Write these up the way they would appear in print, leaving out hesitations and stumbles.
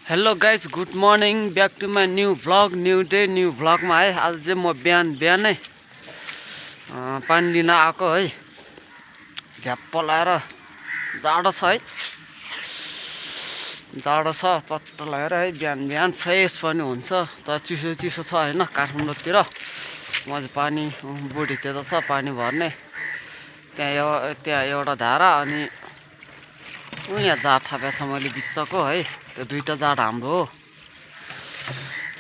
Hello guys, good morning, back to my new vlog, new day new भ्लगमा है। आज चाहिँ म बिहानै पानी लिन आएको है। झ्याप्प लाएर जाडो छ है, जाडो छ, चट्ट लगाएर है। बिहान फ्रेस पनि हुन्छ तर चिसो छ होइन काठमाडौँतिर। म चाहिँ पानी बुढी त्यता छ पानी भर्ने, त्यहाँ एउटा धारा अनि यहाँ जाड थापेको छ मैले बिचको है। त्यो दुईटा जाड हाम्रो हो।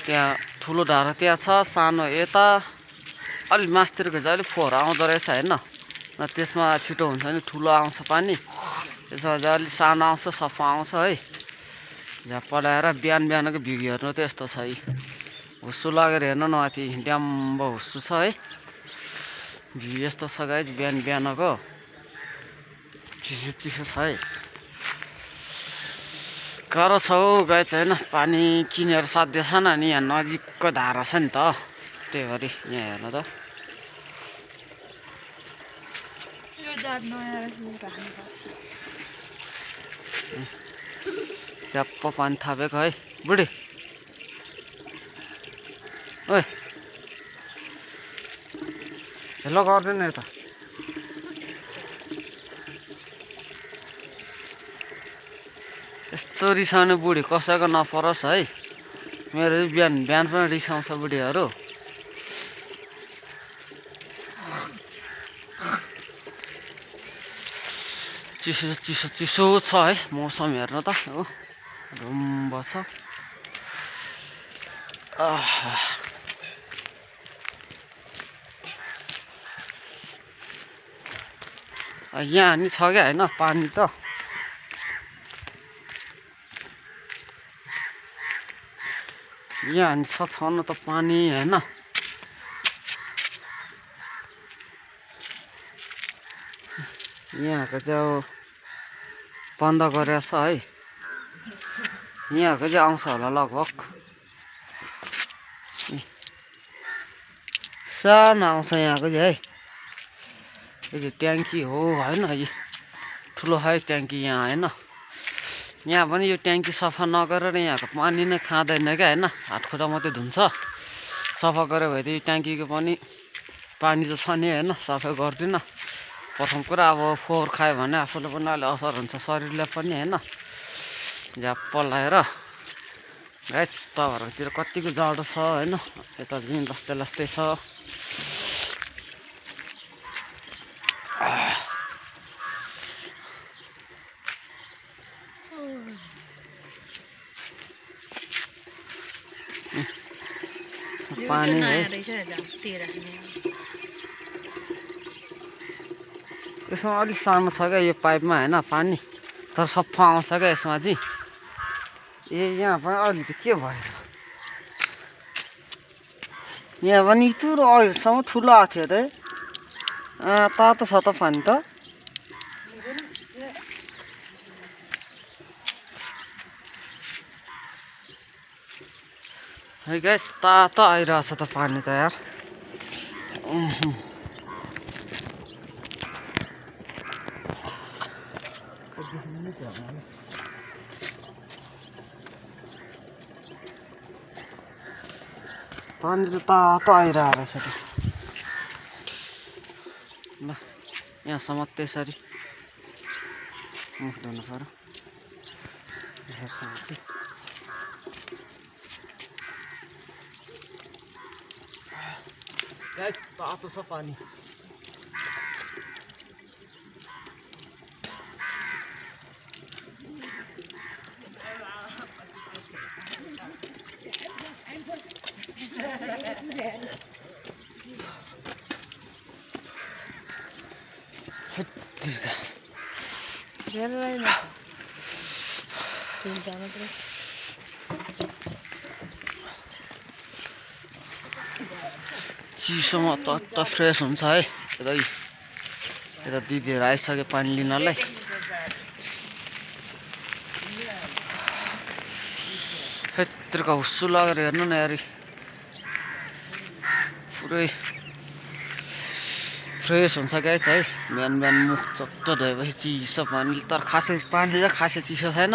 त्यहाँ ठुलो धारा त्यहाँ छ, सानो यता अलि मासतिरको चाहिँ अलिक फोहोर आउँदो रहेछ होइन। त्यसमा छिटो हुन्छ नि ठुलो आउँछ पानी, त्यसमा चाहिँ अलिक सानो आउँछ, सफा आउँछ है। झ्याप्प ल्याएर बिहानको भ्यू हेर्नु त यस्तो छ है। हुस्सु लगेर हेर्नु न, माथि ड्याम्ब हुस्सु छ है। भ्यू यस्तो छ गाइज, बिहानको चिसो छ है। गाह्रो छ हौ गाइज होइन, पानी किनेर साध्य छैन नि। यहाँ नजिकको धारा छ नि त, त्यही भएर यहाँ हेर्नु त। च्याप्प पानी थापेको है बुढी। ओए हेलो गर्दैन यता। यस्तो रिसाउने बुढी कसैको नपरोस् है। मेरो बिहान पनि रिसाउँछ बुढीहरू। चिसो छ है। मौसम हेर्नु त हो, रुम्ब छ। यहाँ नि छ क्या होइन पानी त। यहाँ छन त पानी होइन। यहाँको चाहिँ अब बन्द गरेको छ है। यहाँको चाहिँ आउँछ होला लगभग, सानो आउँछ यहाँको चाहिँ है। यो चाहिँ ट्याङ्की हो होइन, यो ठुलो है ट्याङ्की यहाँ होइन। यहाँ पनि यो ट्याङ्की सफा नगरेर यहाँको पानी नै खाँदैन क्या होइन। हातखुट्टा मात्रै धुन्छ। सफा गऱ्यो भने त यो ट्याङ्कीको पनि पानी त छ नि होइन, सफा गर्दिनँ। प्रथम कुरा अब फोहोर खायो भने आफूले पनि अलि असर हुन्छ, शरीरलाई पनि होइन। झ्याप्प लगाएर गाइस, तपाईँहरूतिर कतिको जाडो छ होइन। यता पनि लस्दै छ। पानी है यसमा अलिक सानो छ क्या यो पाइपमा होइन पानी, तर सफा आउँछ क्या यसमा चाहिँ। यहाँ पनि अलि त के भयो, यहाँ पनि यत्रो अहिलेसम्म ठुलो आएको थियो त। तातो छ त पानी त। है गाइस, तातो आइरहेछ त पानी त यार। पानी त तातो आइरहेको रहेछ त। ल यहाँसम्म त्यसरी मुख धुनु पर्यो। तातो छ पानी। चिसोमा त फ्रेस हुन्छ है। यता दिदीहरू आइसक्यो पानी लिनलाई। यत्रोको हुस्सु लगेर हेर्नु न यार, पुरै फ्रेस हुन्छ गाइस है। बिहान मुख चट्ट धोएपछि चिसो पानी, तर पानी चाहिँ खासै चिसो छैन।